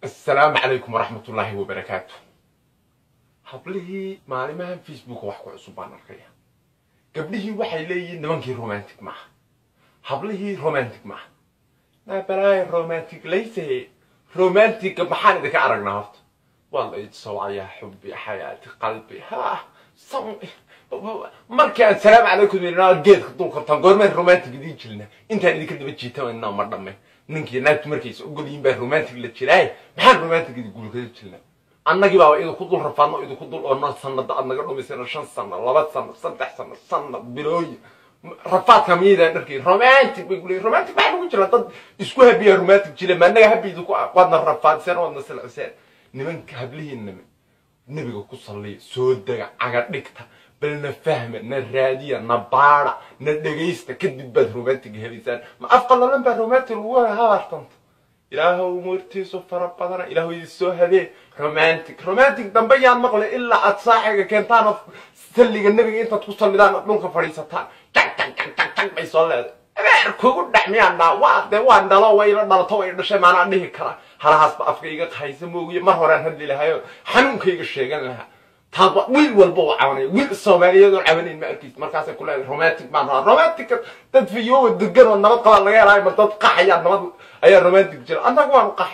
Assalaamu calaykum waraxmatullaahi wabarakaatu. Hablihii maalimahan Facebook wax ku cusub baan arkaya. Gabdhihii waxay leeyihiin nimankii romantic maaha, hablihii romantic maaha. Naa balaayo romantic layse, romanticga maxaan idinka aragnaa horta? Waa la idsoocayaa, xubbi, xayaati, qalbi, ha markii aan salaamu calaykum idinaa geedka dul qabtaan. Goormeen romantic idiin jilna? Intaan idinka daba jiitamayna ma dhamme. Ninkii naagtu markaysa ogol yihiin baa romantic la jiraaye, maxaan romantic idin guulkada jilna? Annagii baaba idinku dul rafaadno, idinku dul oonno, sanada aad naga dhumisayno, 5 sano, 2 sano, 3 sano, sanad, bilooyin rafaadka miyaydaan dharkay. Romantic bay kuleeyihin. Romantic maxaa lagu jira? Dad isku habiya romantic jira, ma annaga habi idinku waadna rafaadiseen, waadna silciseen. Nimanka hablihiinna nebiga ku salliya, soo dega, caga dhigta, bal na fahma, na raadiya, na baada, na dhegaysta, kadib baad romantic helaysaan. Ma af qalalan baa romantic lagu habaartanta? Ilaahow umuurtiisu fara badana, ilaahow idin soo hadee. Romantic, romantic dambe yaan maqlay ilaa aad saaxiga keentaan oo salliga nebiga intaad ku sallidaan oo dhulka fadhiisataan. Jag jag jag jag jag bay soo leedahay. Abeer kugu dhex miyaan dhaa? Waa dee waan dhalo, way ila dhalato, way dhashay, maanaa dhihi kara halahaasba afka iga haysa moogiye. Mar horaan hadli lahayo, xanuunkayga sheegan lahaa. Taas waa wiil walba uu cabanaya, wiil Soomaaliyeed oon cabanayn ma arkaysid. Markaasay ku leedahay romantic baan rabaa. Romantic dad fiyoowa degan oo nabad qabaa laga helaayo, ma dad qaxayaa nabad ayaa romantic jira? Annagu waanu qaxay.